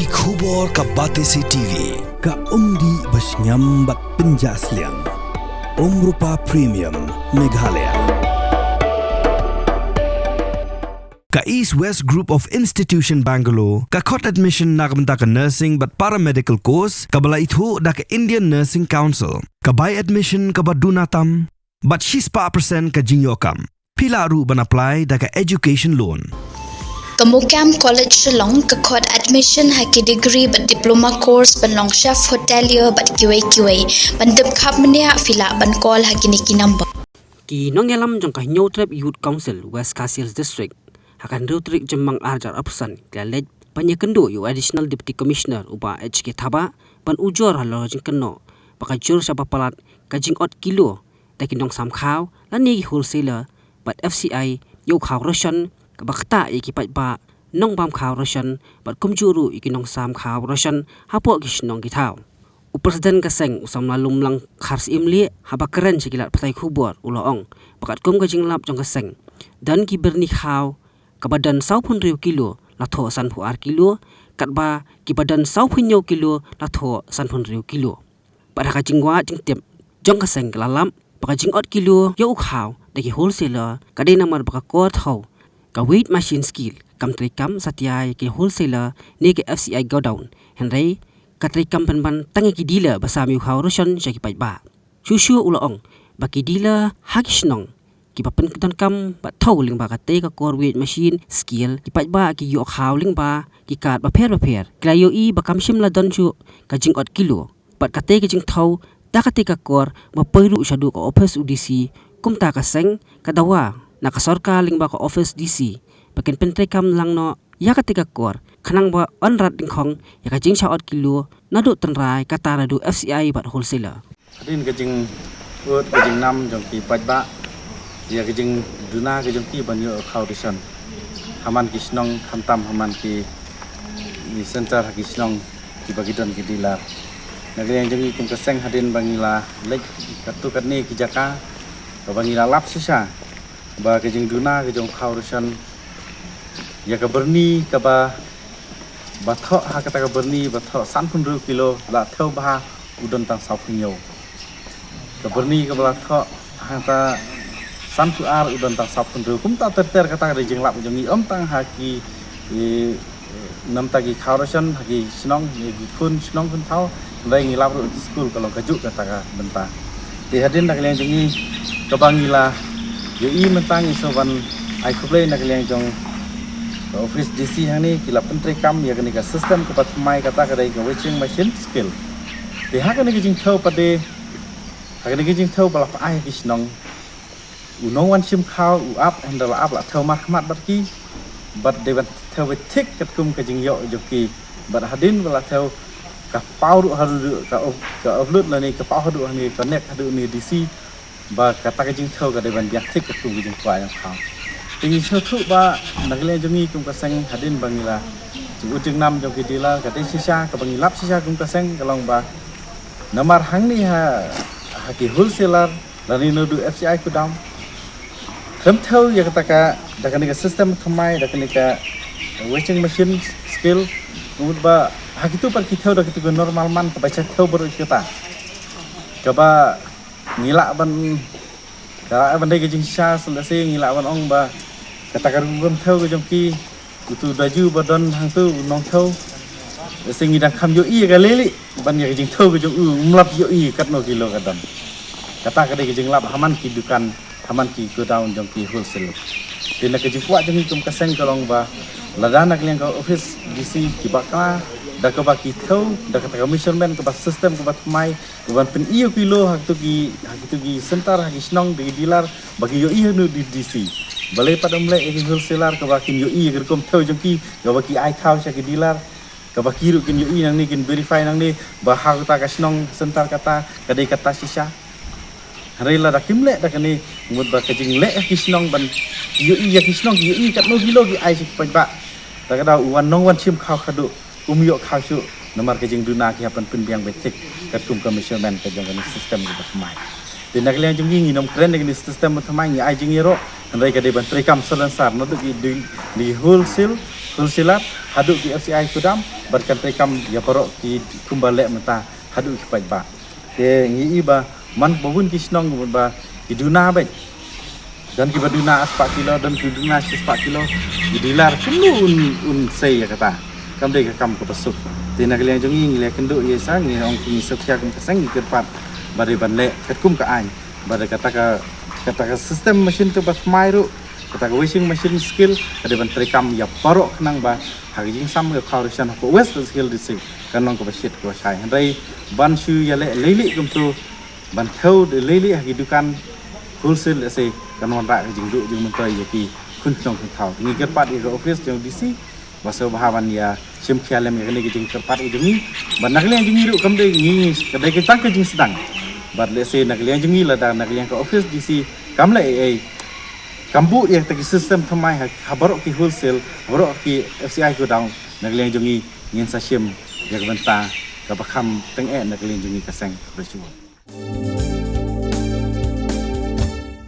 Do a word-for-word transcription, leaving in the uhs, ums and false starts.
Ki khubor ka Batesi T V, ka umdih ba shngiam bad pynjah sliang. Umrupa Premium, Meghalaya. Ka East West Group of Institution Bangalore, ka khot admission na ka bynta ka nursing bad paramedical course, kaba la ithuh da ka Indian Nursing Council, ka bai admission kaba duna tam, bad shispah percent ka jingïoh kam. Phi lah ruh ban apply da ka education loan. Ka MOKAM College Shillong ka khot admission ha ki degree bad diploma course ban long chef hotelier bad kiwei kiwei. Ban tip khapbniah phi lah ban call ha kine ki number. Ki nongïalam jong ka Hynñiewtrep Youth Council West Khasi Hills District ha ka hynriew tarik Jymmang ar hajar arphew san ki la leit ban ïakynduh ïa u Additional Deputy Commissioner u Bah H K Thabah ban ujor halor ka jingkynnoh ba ka jur shaba palat ka jingot kilo da ki nongsam khaw lane ki wholesaler bad F C I ïa u khaw ration kaba ktah ïa ki paidbah nongbam khaw ration bad kumjuh ruh ïa ki nongsam khaw ration hapoh ki shnong ki thaw. U President ka seng u Samla Lumlang Kharsyiemlieh haba kren sha ki lad pathai khubor u la ong ba katkum ka jinglap jong ka seng don ki byrni khaw kaba don sawphew hynriew kilo la thoh sanphew ar kilo, katba kiba don sawphew hynñiew kilo la thoh sanphew hynriew kilo. Bad ha ka jingwad jingtip jong ka seng ka la lap ba ka jingot kilo ïa u khaw da ki wholesaler ka dei namar ba ka kor thew ka weight machine scale kam treikam satia ïa ki wholesaler ne ka F C I godown, hynrei ka treikam pynban tang ïa ki dealer ba sam ïa u khaw ration sha ki paidbah. Shuh shuh u la ong ba ki dealer ha ki shnong kiba pyndonkam bad thew lyngba katei ka kor weight machine scale, ki paidbah ki ïoh khaw lyngba ki kad bapher bapher. Ki la ïohi ba kam shym la don shuh ka jingot kilo bad katei ka jingthew da katei ka kor ba poi ruh shaduh ka ophis u D C. Kumta ka seng ka dawa na ka sorkar lyngba ka ophis D C ba kin pyntreikam lang noh ïa katei ka kor khnang ba yn rat dyngkhong ïa ka jingshah ot kilo naduh tynrai kata naduh F C I bad wholesaler. Hadien ka jingud ka jingnam jong ki paidbah ïa ka jingduna ka jong ki ban ïoh khaw ration ha man ki shnong, khamtam ha man ki centre ha ki shnong kiba ki don ki dealer. Na ka liang jong ngi kum ka seng hadien ba ngi la leit katto katne ki jaka kaba ngi la lap shisha ba ka jingduna ka jong khaw ration ïa ka byrni kaba ba thoh ha kata ka byrni ba thoh sanphew hynriew kilo la thew bha u don tang sawphew hynñiew. Ka byrni kaba la thoh hangta sanphew ar u don tang sawphew hynriew. Kumta ter ter kata ka dei jinglap jong ngi, ym tang ha ki namta ki khaw ration ha ki shnong, ha ki khun shnong khun thaw, hynrei ngi lap ruh ki skul ka long kajuh kata ka bynta. Te hadien na ka liang jong ngi kaba ngi la ïohi mynta ngi sngewbha ban ai khublei na ka liang jong ka ophis D C hangne ki la pyntreikam ïa kane ka system kaba thymmai kata ka dei ka weighing machine scale. Te ha kane ka jingthew pat de ha kane ka jingthew ba la pynai ha ki shnong u nongwan shim khaw u ap hynda la ap la thew markhmat bad ki bad dei ban thew beit thik katkum ka jingïoh jong ki bad hadien ba la thew ka paw ruh haduh ka upload lane ka paw haduh hangne ka connect haduh ne D C ba kata ka jingthew ka dei ban biang thik katkum ka jingkwah jong khaw. Te ngi sngewthuh ba na ka liang jong ngi kum ka seng hadien ba ngi la jingud jingnam jong ki dealer ka dei shisha kaba ngi lap shisha kum ka seng ka long ba namar hangne ha ha ki wholesaler lane naduh F C I godown khlem thew ïa kata ka da kane ka system thymmai da kane ka weighing machine scale. Mut ba ha kitu pat ki thew da kitu ka normal man kaba cha thew baroh kata kaba ngi lah ban ka lah ban dei ka jingshisha sngewsih ngi lah ban ong ba kata ka rukom thew ka jong ki utu da ju ba don hangtu u nongthew. Sngewsih ngi dang kham ïohi ïa ka lei lei ban ïa ka jingthew ka jong u, um lap ïohi katno kilo ka don. Kata ka dei ka jinglap ha man ki dukan, ha man ki godown jong ki wholesale. Te na ka jingkwah jong ngi kum ka seng ka long ba lada na ka liang ka ophis D C ki bakla da kaba ki thew da kata ka measurement kaba system kaba thymmai, ban pyni ïa u kilo ha kitu ki ha kitu ki centre ha ki shnong da ki dealer ba ki ïohi ïa u D C. Balei pat ym leh ïa ki wholesaler kaba kin ïohi ïa ki rukom thew jong ki kaba ki ai khaw sha ki dealer kaba ki ruh kin ïohi nangne kin verify nangne ba ha kata ka shnong centre kata ka dei kata shisha. Hynrei lada kim leh da kane mut ba ka jingleh ha ki shnong ban ïohi ïa ki shnong ki ïohi katno kilo ki ai sha ki paidbah. Da ka dei u wan nongwan shim khaw khadduh um ïoh khaw shuh namar ka jingduna ki hap ban pynbiang beit thik katkum ka measurement ka jong kane system kaba thymmai. Te na ka liang jong ngi ngin ym kren ïa kane system ba thymmai, ngi ai jingïaroh hynrei ka dei ban treikam salonsar naduh ki dei wholesale wholesaler haduh ki F C I godown, bad kan treikam ïa baroh ki kumba leh mynta haduh ki paidbah. Te ngi i ba man ba bun ki shnong ba ki duna bad don kiba duna arspah kilo, don ki duna shispah kilo, ki dealer kumno un un sei ïa kata. Kam dei ka kam kaba suk. Te na ka liang jong ngi ngi la kynduh ïa sa ngi ong ngi sngewkhia kum ka seng ngi kyrpad ba dei ban leh katkum ka aiñ. Ba dei kata ka kata ka system machine kaba thymmai ruh, kata ka washing machine skill ka dei ban treikam ïa baroh khnang ba ha ka jingsam ka khaw rishon hapoh West Khasi Hills District kan long kaba shit kaba shai. Hynrei ban shu ïaleh leilieh kumto ban thew de leilieh ha ki dukan wholesale lehse kan wanrah ka jingduh jingmyntoi ïa ki khun shnong khun thaw. Ngi kyrpad ïa ka office jong D C ba sngewbha ban ïa shim khia lem ïa kane ka jingkyrpad ka jong ngi. Ban na ka liang jong ngi ruh kam dei ngi ka dei ka tang ka jingsdang. Bad lehse na ka liang jong ngi lada na ka liang ka office D C kam leh ei ei, kam buh ïa kata ki system thymmai ha, ha baroh ki wholesale, ha baroh ki F C I godown, na ka liang jong ngi ngin sa shim ïa ka bynta kaba kham tyngeh na ka liang jong ngi ka seng kaba shuwa.